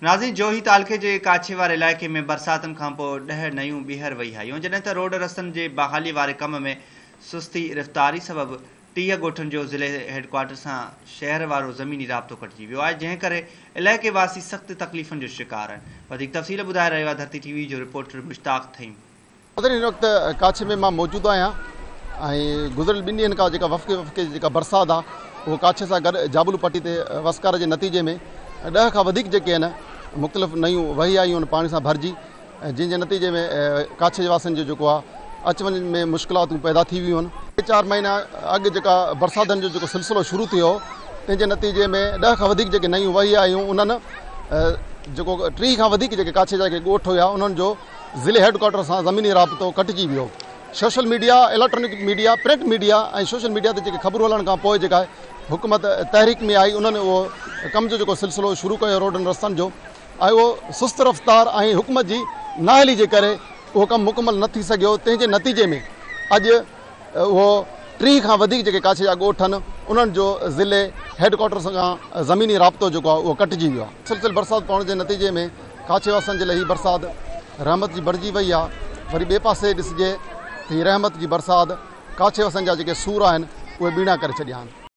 ناظرين جوهي تعلقي جي ڪاڇي واري علائقي ۾ برساتن کانپوء 10 نيون ٻيهر وهي آيون، جڏهن ته روڊ رستن جي بحالي واري ڪم ۾ سستي رفتاري سبب 30 ڳوٺن جو ضلعي هيڊڪوارٽر سان شهر وارو زميني رابطو ڪٽجي ويو آهي، جنهن ڪري علائقي واسي سخت تڪليفن جو شڪار آهن. وڌيڪ تفصيل ٻڌائي رهيو آهي ڌرتي ٽي وي جو رپورٽر مشتاق ٿهيم. ناظرين هن وقت ڪاڇي ۾ مان موجود آهيان ۽ گذريل ٻن ڏينهن کان جيڪا وفقي وفقي جيڪا برسات آهي اهو ڪاڇي سان گڏ جابلو پٽي تي وسڪار جي نتيجي ۾ 10 کان وڌيڪ جيڪي آهن مختلف نيون وهي آيون آهن پاڻي سان ڀرجي جنهن جي نتيجي ۾ ڪاڇي واسين جو جيڪو آهي اچ وڃ ۾ مشڪلاتون پيدا ٿي ويون آهن. ٽي چار مهينا اڳ جيڪا برساتن جو جيڪو سلسلو شروع ٿيو هو تنهن جي نتيجي ۾ 10 کان وڌيڪ جيڪي نيون وهي آيون انهن جيڪو 30 کان وڌيڪ جيڪي ڪاڇي جا جيڪي ڳوٺ هيا انهن جو ضلعي هيڊ ڪوارٽر سان زميني رابطو ڪٽجي ويو. Social media, electronic media, print media ۽ social media تي جيڪي خبرون هلڻ کان پوء جيڪا حڪومت تحريڪ ۾ آئي انهن اهو ڪم جو جيڪو سلسلو شروع ڪيو روڊن رستن جو ۽ اهو سست رفتار ۽ حڪومت جي نااهلي جي ڪري اهو ڪم مڪمل نه ٿي سگهيو تنهن جي نتيجي ۾ اڄ اهو 30 کان وڌيڪ جيڪي ڪاڇي جا ڳوٺ آهن انهن جو ضلعي هيڊ ڪوارٽر سان زميني رابطو جيڪو آهي اهو ڪٽجي ويو آهي. مسلسل برسات پوڻ جي نتيجي ۾ ڪاڇي واسين جي لاء هي برسات رحمت جي بڻجي وئي آهي وري ٻئي پاسي ڏسجي ته هي رحمت جي برسات ڪاڇي واسين جا جيڪي سور آهن اهي ٻيڻا ڪري ڇڏيا آهن.